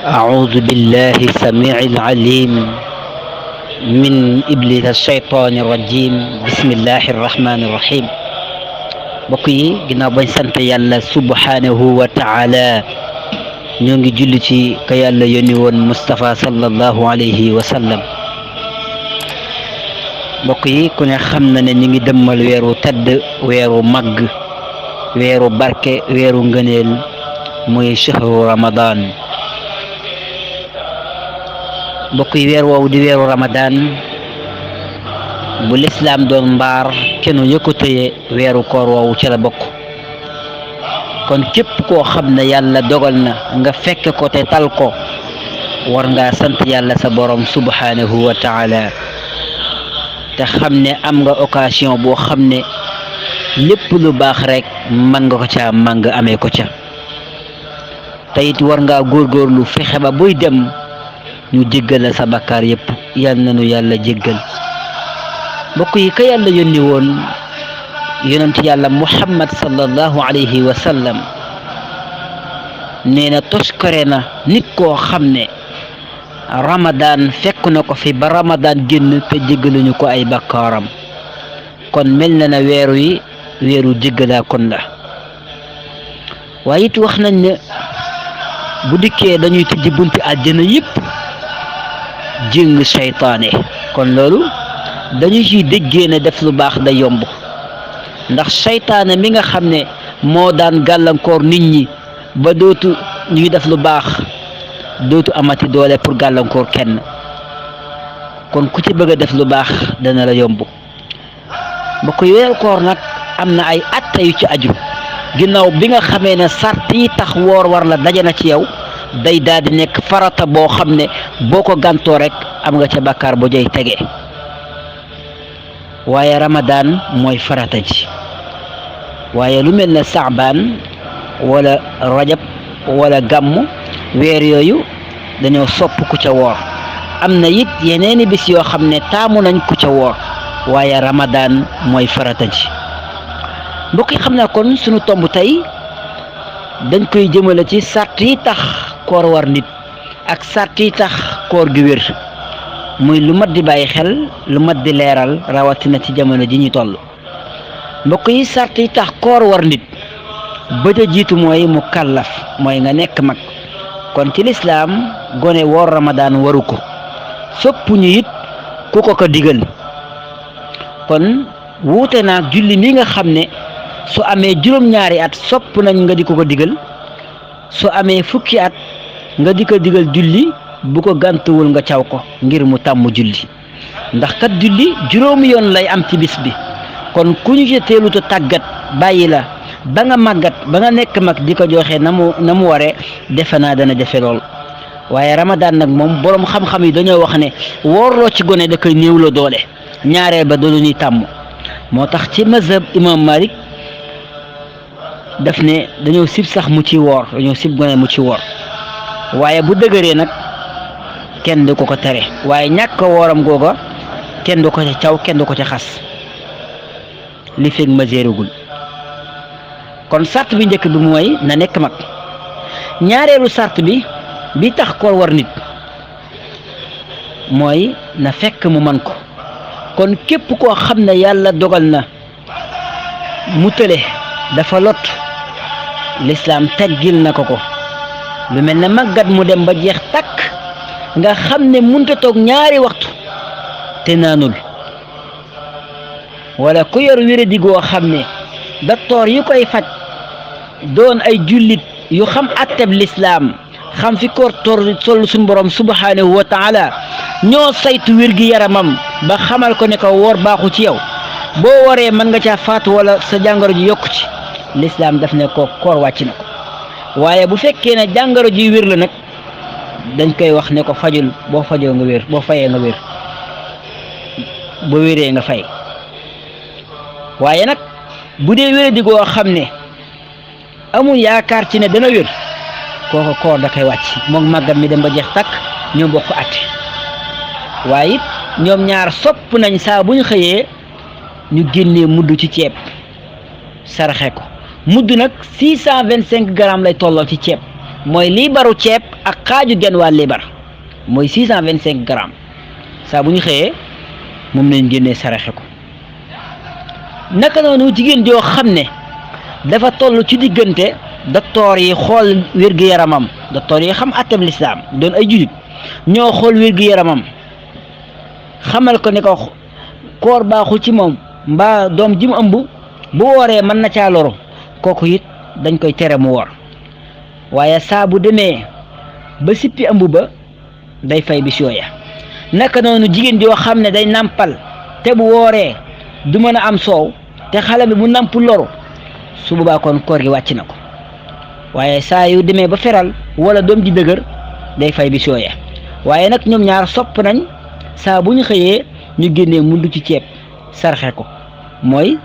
أعوذ بالله السميع العليم من إبليس الشيطان الرجيم بسم الله الرحمن الرحيم بقي جنا بن سنت يالا سبحانه وتعالى نيغي جولي كي يالا يوني وون مصطفى صلى الله عليه وسلم بقي كنا خمنا نيغي دمال ويرو تد ويرو مغ ويرو بركه ويرو ngeenel moy shahru ramadan mbokk yi weer woowu di weeru ramadan bu lislaam doon mbaar kenn ñu ko téye weeru koor woowu ci la bokk kon képp koo xam ne yàlla dogal na nga fekk ko te tal ko war ngaa sant yàlla sa borom subhanahu wa taala te xam ne am nga occasion boo xam ne lépp lu baax rek mën nga ko ca màng amee ko ca te it war ngaa góorgóorlu fexe ba buy dem ñu jéggal sa bakkaar yépp yal nañu yàlla jéggal mbokk yi ka yàlla yónni woon yonent yàlla muhammad sallallahu alayhi wa sallam nee na toskare na nit koo xam ne ramadan fekk na ko fi ba ramadan génn te jéggaluñu ko ay bakkaaram kon mel na na weeru yi weeru jéggalaa kon la waaye it wax nañ ne bu dikkee dañuy tijji bunti àjjana yépp jéng seytaane kon loolu dañu ciy déggee ne def lu baax da yomb ndax seytaane mi nga xam ne moo daan gàllankoor nit ñi ba dootu ñuy def lu baax dootu amati doole pour gàllankoor kenn kon ku ci bëgg a def lu baax dana la yomb mbokk yi weeru koor nag am na ay atte yu ci aju ginnaaw bi nga xamee ne sart yi tax woor war la daje na ci yow day daal di nekk farata boo xam ne boo ko gàntoo rek am nga ca bàkkaar bu jay tege waaye ramadan mooy farata ji waaye lu mel ne saabaan wala rajab wala gàmm weer yooyu dañoo sopp ku ca woor am na it yeneeni bis yoo xam ne taamu nañ ku ca woor waaye ramadan mooy farata ji mbokk yi xam naa kon sunu tomb tey dañ koy jëmale ci sart yi tax koor war nit ak sart yi tax koor gi wér muy lu mat di bàyyi xel lu mat di leeral rawatina ci jamono ji ñu toll mbokk yi sart yi tax koor war nit ba ca jiitu mooy mu kàllaf mooy nga nekk mag kon ci lislaam gone woor ramadan waru ko soppuñu it ku ko digal kon wuute naag julli mi nga xam ne su amee juróom-ñaari at sopp nañ nga di ko digal su amee fukki at nga di ko digal julli bu ko gàntuwul nga caw ko ngir mu tàmm julli ndax kat julli juróomi yoon lay am ci bis bi kon ku ñu ci teeluta tàggat bàyyi la ba nga màggat ba nga nekk mag di ko joxe na mu waree defe naa dana jafe lool waaye ramadan nag moom boroom xam-xam yi dañoo wax ne woorloo ci gone da koy néewloo doole ñaareel ba doolu ñuy tàmm moo tax ci mazhab imam malik daf ne dañoo sib sax mu ci woor dañoo sib gone mu ci woor waaye bu dëgëree nag kenn du ko tere waaye ñàkk wooram googa kenn du ko ca caw kenn du ko ca xas li fekk majeerugul kon sart bi njëkk bi mooy na nekk mag ñaareelu sart bi tax koor war nit mooy na fekk mu man ko kon képp koo xam ne yàlla dogal na mu tële dafa lot lislaam teggil na ko lu mel ne màggat mu dem ba jeex takk nga xam ne munta toog ñaari waxtu te naanul wala ku yor wéradi goo xam ne docteur yu koy faj doon ay jullit yu xam atteb lislaam xam fi koor toll suñu borom subhanahu wa taala ñoo saytu wér-gi yaramam ba xamal ko ne ko woor baaxu ci yow boo waree mën nga caa faatu wala sa jàngoro ji yokku ci lislaam daf ne ko koor wàcc na ko waaye bu fekkee ne jàngoro ji wér la nag dañ koy wax ne ko fajul boo fajoo nga wér boo fayee nga wér boo wéree nga fay waaye nag bu dee wéradi goo xam ne amul yaakaar ci ne dana wér kooko koor da koy wàcc moom màggam mi dem ba jeex takk ñoo bokk atti waaye it ñoom ñaar sopp nañ saa bu ñu xëyee ñu génnee mudd ci ceeb saraxe ko mudd nag 625 grammes lay tolloo ci ceeb mooy liibaru ceeb ak xaaju genn waa liibar mooy 625 grammes saa bu ñu xëyee moom lañ génnee saraxe ko. naka noonu jigéen joo xam ne dafa toll ci diggante docteur yi xool wér-gu-yaramam docteur yi xam àtteeb lislaam doon ay julit ñoo xool wér-gu-yaramam xamal ko ne ko koor baaxul ci moom mbaa doom ji mu ëmb bu wooree mën na caa loro kooku it dañ koy tere mu woor waaye saa bu demee ba sippi ëmb ba day fay bis yooya. naka noonu jigéen joo xam ne day nàmpal te bu wooree du mën a am soow te xale bi bu nàmp loru su boobaa kon koor gi wàcc na ko waaye saa yu demee ba feral wala doom ji dëgër day fay bis yooya. waaye nag ñoom ñaar sopp nañ saa bu ñu xëyee ñu génnee mundu ci ceeb sarxe ko mooy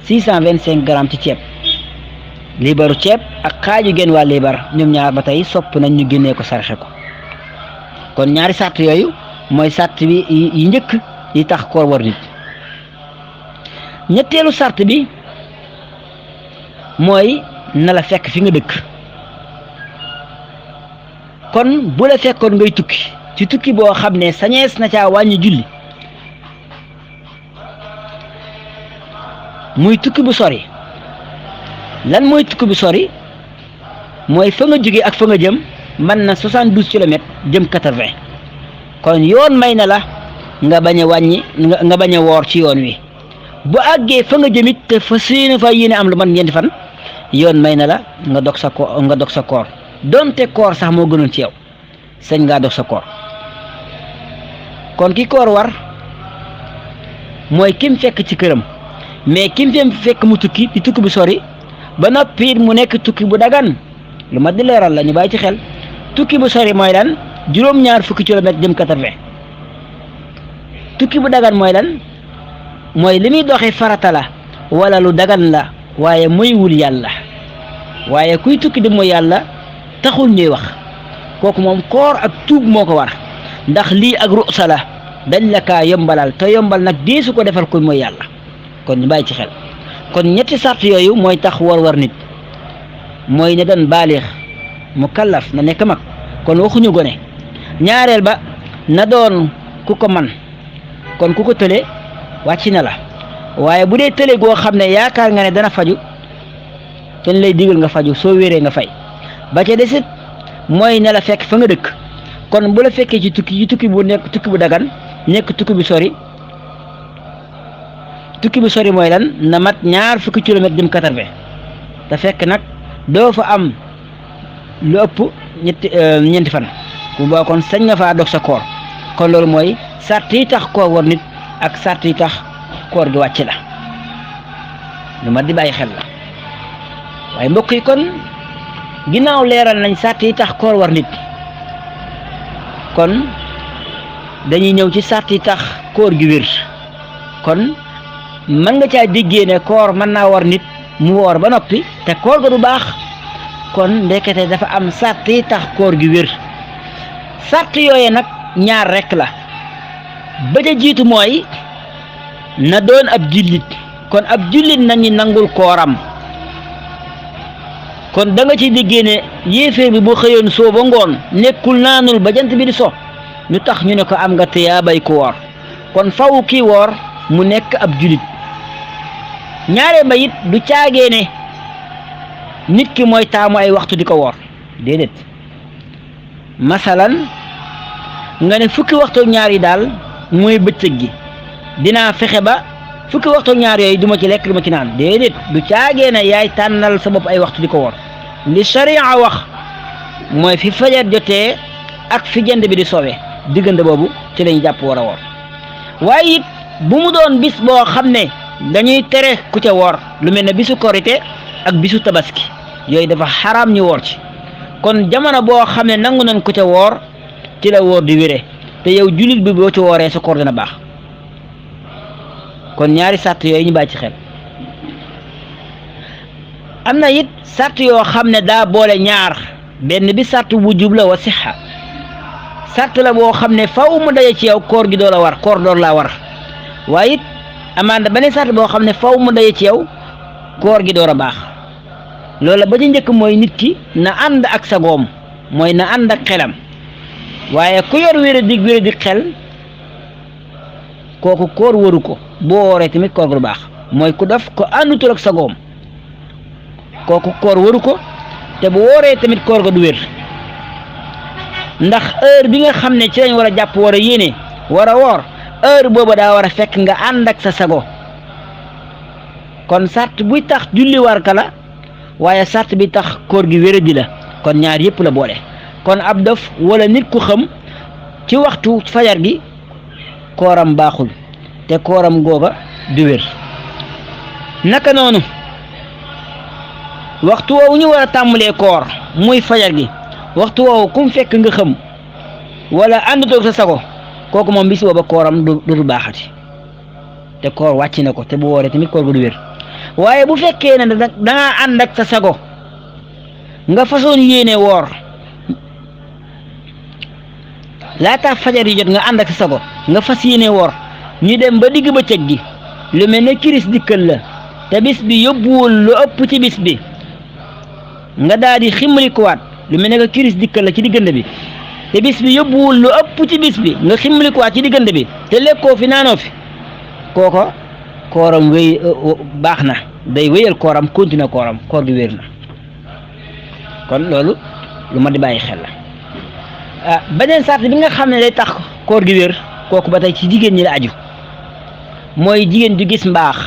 625 grammes ci ceeb liibaru ceeb ak xaaju genn waa liibar ñoom ñaar ba tey sopp nañ ñu génnee ko sarxe ko. kon ñaari sàrt yooyu mooy sàrt bi yi njëkk yi tax koor war nit. ñetteelu sàrt bi mooy na la fekk fi nga dëkk. kon bu la fekkoon ngay tukki ci tukki boo xam ne sañees na caa wàññi julli muy tukki bu sori. lan mooy tukki bu sori mooy fa nga jóge ak fa nga jëm mën na 72 kilomètres jëm 80 kon yoon may na la nga bañ a wàññi nga bañ a woor ci yoon wi. bu àggee fa nga jëmit te fa séena fa yéene am lu man ñeenti fan yoon may na la nga dog sa koor donte koor sax moo gënoon ci yow sañ ngaa dog sa koor. kon ki koor war mooy kim fekk ci këram mais kim fekk mu tukki di tukki bu sori ba noppi mu nekk tukki bu dagan lu ma di leeral la ñu bàyyi ci xel. tukki bu sori mooy lan juróom-ñaar fukki kilomètres jëm 80 tukki bu dagan mooy lan mooy li muy doxee farata la wala lu dagan la waaye moywul yàlla. waaye kuy tukki di mooy yàlla taxul ñuy wax kooku moom koor ak tuub moo ko war ndax lii ak rusa la dañ la kaa yombalal te yombal nag deesu ko defal kuy mooy yàlla kon ñu bàyyi ci xel. kon ñetti sart yooyu mooy tax war nit mooy ne doon baalix mu kallaf na nekk mag kon waxuñu gone. ñaareel ba na doon ku ko man kon ku ko tële wàcc na la waaye bu dee tële goo xam ne yaakaar nga ne dana faju te lay digal nga faju soo wéree nga fay. ba ca desit mooy ne la fekk fa nga dëkk kon bu la fekkee ci tukki bu nekk tukki bu dagan nekk tukki bu sori mooy lan na mat ñaar fukki kilomètres jëm 80 te fekk nag doo fa am lu ëpp ñeenti fan bu baax kon sañ nga faa dog sa koor. kon loolu mooy sart yi tax koor war nit ak sart yi tax koor gi wàcc la lu ma di bàyyi xel la. waaye mbokk yi kon ginnaaw leeral nañ sart yi tax koor war nit kon dañuy ñëw ci sart yi tax koor gi wér. kon mën nga caa déggee ne koor mën naa war nit mu woor ba noppi te koor ga du baax kon ndekete dafa am sart yi tax koor gi wér. sart yooye nag ñaar rekk la. ba ca jiitu mooy na doon ab jullit kon ab jullit nañu nangul kooram. kon da nga ci déggee ne yéeféer bi bu xëyoon soo ba ngoon nekkul naanul ba jant bi di so ñu tax ñu ne ko am nga tiyaabay ku woor kon faw kii woor mu nekk ab jullit. ñaare ba it du caagee ne nit ki mooy taamu ay waxtu di ko woor déedéet. masalan nga ne fukki waxtu ñaar yi daal mooy bëccëg gi dinaa fexe ba fukki waxtu ñaar yooyu duma ci lekk duma ci naan déedéet. du caagee ne yaay tànnal sa bopp ay waxtu di ko woor li sharia wax mooy fi fajar jotee ak fi jant bi di sowe diggante boobu ci lañ jàpp war a woor. waaye it bu mu doon bis boo xam ne dañuy tere ku ca woor lu mel ne bisu korite ak bisu tabaski yooyu dafa xaraam ñu woor ci. kon jamono boo xam ne nangu nañ ku ca woor ci la woor di wére te yow jullit bi boo ci wooree sa koor dina baax. kon ñaari sart yooyu ñu bàyyi ci xel. am na it sart yoo xam ne daa boole ñaar benn bi sart wujub la wa sixa sart la boo xam ne faw mu daje ci yow koor gi doo la war koor door laa war waaye it amaan na beneen sart boo xam ne faw mu daje ci yow koor gi door a baax. loola ba ci njëkk mooy nit ki na ànd ak sagoom, mooy na ànd ak xelam. waaye ku yor wér-a-dig xel kooku koor waru ko, boo wooree tamit koor gu du baax. mooy ku def ko àndutul ak sagoom, kooku koor waru ko, te bu wooree tamit koor ga du wér. ndax heure bi nga xam ne ci lañ war a jàpp, war a yéene, war a woor, heure booba daa war a fekk nga ànd ak sa sago. kon sart buy tax julli war ka la, waaye sart bi tax koor gi wéradi la. kon ñaar yëpp la boole. kon ab dof wala nit ku xam ci waxtu fajar gi kooram baaxul, te kooram googa du wér. naka noonu waxtu woowu ñu war a tàmbalee koor muy fajar gi, waxtu woowu kum fekk nga xam wala àndutoo sa sago, kooku moom bis booba kooram du baaxati, te koor wàcc na ko, te bu wooree tamit koor gu du wér. waaye bu fekkee ne dangaa ànd ak sa sago, nga façon yéene woor laata fajar yi jot, nga ànd ak sa sago nga fas yéene woor, ñu dem ba digg bëccëg gi lu mel ne kiris dikkal la, te bis bi yóbbuwul lu ëpp ci bis bi, nga daal di ximmalikuwaat lu mel ne que kiris dikkal la ci diggante bi, te bis bi yóbbuwul lu ëpp ci bis bi, nga ximmalikuwaat ci diggante bi, te lekkoo fi naanoo fi, kooko kooram wéy baax na, day wéyal kooram, continuer kooram, koor gi wér na. kon loolu lu ma di bàyyi xel la. beneen sart bi nga xam ne day tax koor gi wér, kooku ba tey ci jigéen ñi la aju, mooy jigéen ju gis mbaax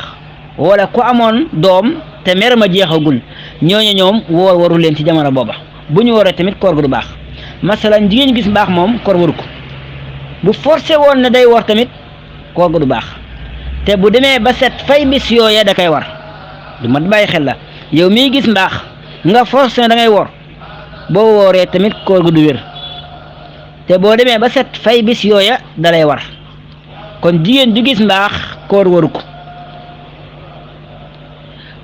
wala ku amoon doom te mer ma jeexagul, ñooñu ñoom woor waru leen ci jamono booba. bu ñu wooree tamit koor gu du baax. masalan jigéen gis mbaax moom koor waru ko, bu forcé woon ne day woor tamit koor gu du baax, te bu demee ba set fay bis yooya da koy war. du mat bàyyi xel la, yow miy gis mbaax nga forcé ne da ngay woor, boo wooree tamit koor gu du wér, te boo demee ba set fay bis yooya da lay war. kon jigéen ju gis mbaax koor waru ko.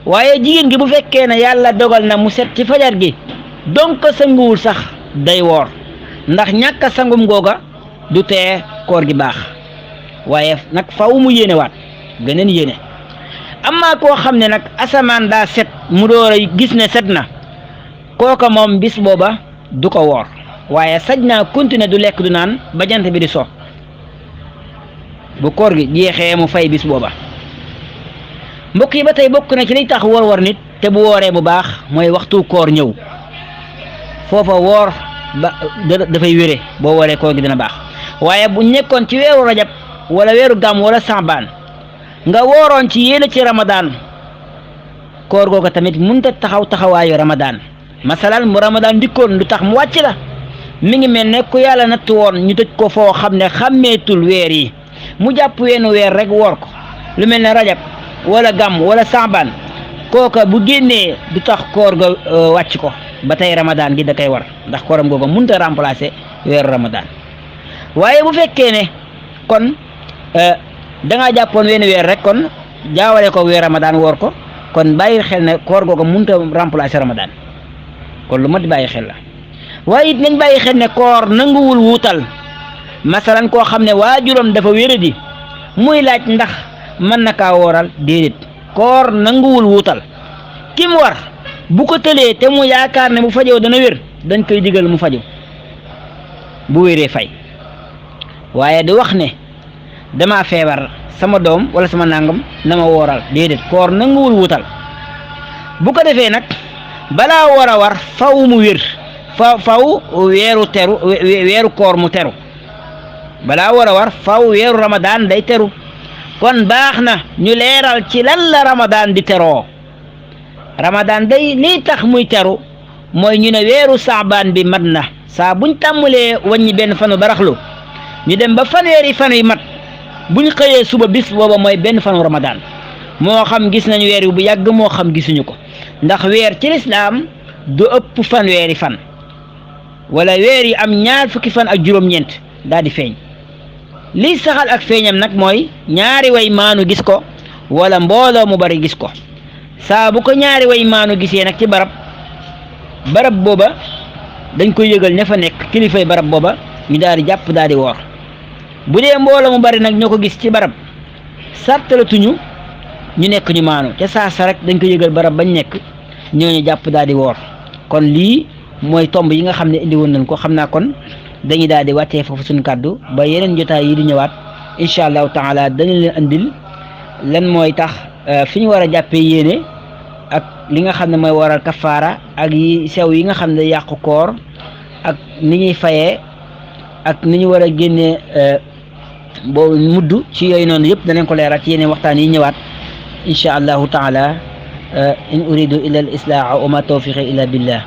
waaye jigéen gi bu fekkee ne yàlla dogal na mu set ci fajar gi, donc sanguwul sax day woor, ndax ñàkk a sangum googa du tee koor gi baax, waaye nag faw mu yéene waat geneen yéene. amma koo xam ne nag asamaan daa set mu door a gis ne set na, kooka moom bis booba du ko woor, waaye saj naa continuer du lekk du naan ba jant bi di so, bu koor gi jeexee mu fay bis booba. mbokk yi ba tey bokk na ci liy tax war nit te bu wooree bu baax, mooy waxtu koor ñëw, foofa woor ba dafay wére, boo wooree koor gi dina baax. waaye bu nekkoon ci weeru rajab wala weeru gàmm wala saabaan, nga wooroon ci yéene ci ramadaan, koor googa tamit mënta taxaw taxawaayu ramadaan. masalan mu ramadaan dikkoon du tax mu wàcc la, mi ngi mel ne ku yàlla natt woon ñu tëj ko foo xam ne xàmmeetul weer yi, mu jàpp wenn weer rek woor ko, lu mel ne rajab wala gàmm wala saabaan, kooka bu génnee du tax koor ga wàcc ko, ba tey ramadaan gi da koy war, ndax kooram googa mënta remplacer weeru ramadaan. waaye bu fekkee ne kon dangaa jàppoon wenn weer rek, kon jaawale ko weer ramadaan woor ko, kon bàyyi xel ne koor googa mënta remplacer ramadaan, kon lu mat bàyyi xel la. waaye it nañ bàyyi xel ne koor nanguwul wuutal. masalan koo xam ne waajuram dafa wéradi, muy laaj ndax mën na kaa wooral, déedéet, koor nanguwul wuutal. kim war bu ko tëlee te mu yaakaar ne bu fajoo dana wér, dañ koy digal mu faju, bu wéree fay. waaye di wax ne dama feebar, sama doom wala sama nangam na ma wooral, déedéet, koor nanguwul wuutal. bu ko defee nag balaa war a war faw mu wér, faw weeru koor mu teru. balaa war a war faw weeru ramadaan day teru. kon baax na ñu leeral ci lan la ramadaan di teroo. ramadaan day lii tax muy teru mooy ñu ne weeru saabaan bi mat na, saa buñ tàmmulee wàññi benn fanu baraxlu ñu dem ba fanweeri fan yi mat, buñ xëyee suba bis booba mooy benn fanu ramadaan. moo xam gis nañu weer wi bu yàgg, moo xam gisuñu ko, ndax weer ci lislaam du ëpp fanweeri fan, wala weer yi am ñaar fukki fan ak juróom-ñeent daal di feeñ. liy saxal ak feeñam nag mooy ñaari way maanu gis ko wala mbooloo mu bari gis ko. saa bu ko ñaari way maanu gisee nag ci barab booba dañ koy yëgal ña fa nekk, kilifay barab booba, ñu daal di jàpp daal di woor. bu dee mbooloo mu bari nag ñoo ko gis ci barab, sartalatuñu ñu nekk ñu maanu ca saa sa rek dañ ko yëgal barab bañ nekk, ñooñu jàpp daal di woor. kon lii mooy tomb yi nga xam ne indi woon nañ ko xam naa kon dañuy daal di wàccee foofu suñu kàddu ba yeneen jotaay yi di ñëwaat incha allahu taala dañu leen andil lan mooy tax fi ñu war a jàppee yéene ak li nga xam ne mooy waral kafaara ak yi sew yi nga xam ne yàqu koor ak ni ñuy fayee ak ni ñu war a génnee boo mudd ci yooyu noonu yëpp danañ ko leeral ci yeneen waxtaan yi ñëwaat incha allahu taala in uridu illa al islaaha wa ma tawfiqi illa billah